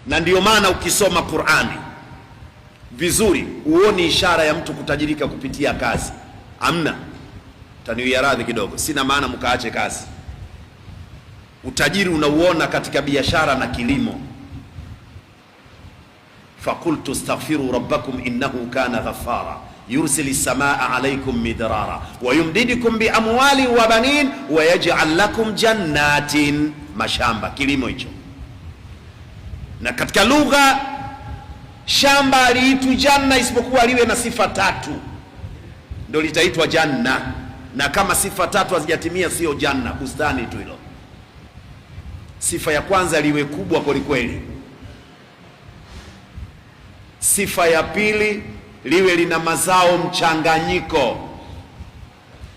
Na ndiyo maana ukisoma Qur'ani vizuri huoni ishara ya mtu kutajirika kupitia kazi, amna. Taniwia radhi kidogo, sina maana mkaache kazi. Utajiri unauona katika biashara na kilimo. Fakultu astaghfiru rabbakum innahu kana ghaffara yursili samaa alaykum midrara wa yumdidukum bi amwali wa banin wa yaj'al lakum jannatin, mashamba, kilimo hicho. Na katika lugha shamba aliitwi janna isipokuwa liwe na sifa tatu, ndio litaitwa janna, na kama sifa tatu hazijatimia sio janna, bustani tu hilo. Sifa ya kwanza liwe kubwa kwelikweli. Sifa ya pili liwe lina mazao mchanganyiko,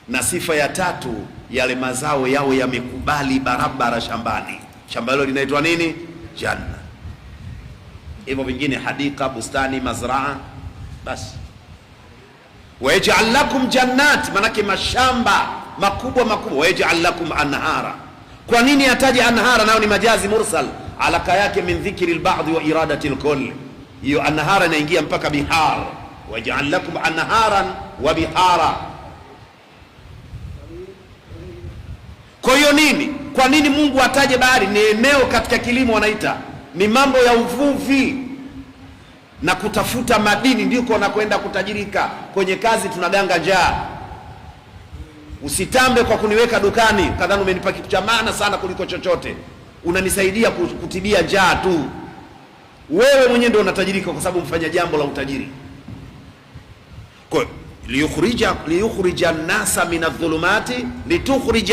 na sifa ya tatu yale mazao yao yamekubali barabara shambani. Shamba hilo linaitwa nini? Janna. Hivyo vingine hadika, bustani, mazraa, basi. Wayaj'al lakum jannat, manake mashamba makubwa makubwa. Wayaj'al lakum anhara. Kwa nini ataje anhara? Nayo ni majazi mursal, alaka yake min dhikri lbadhi wa iradati lkull. Hiyo anhara inaingia mpaka bihar. Waj'al lakum anharan wa bihara. Kwa hiyo nini? Kwa nini Mungu ataje bahari? Ni eneo katika kilimo wanaita ni mambo ya uvuvi na kutafuta madini, ndiko nakwenda kutajirika. Kwenye kazi tunaganga njaa. Usitambe kwa kuniweka dukani kadhani umenipa kitu cha maana sana kuliko chochote. Unanisaidia kutibia njaa tu. Wewe mwenyewe ndio unatajirika kwa sababu mfanya jambo la utajiri. Kwa liyukhrija nasa min adh-dhulumati litukhrija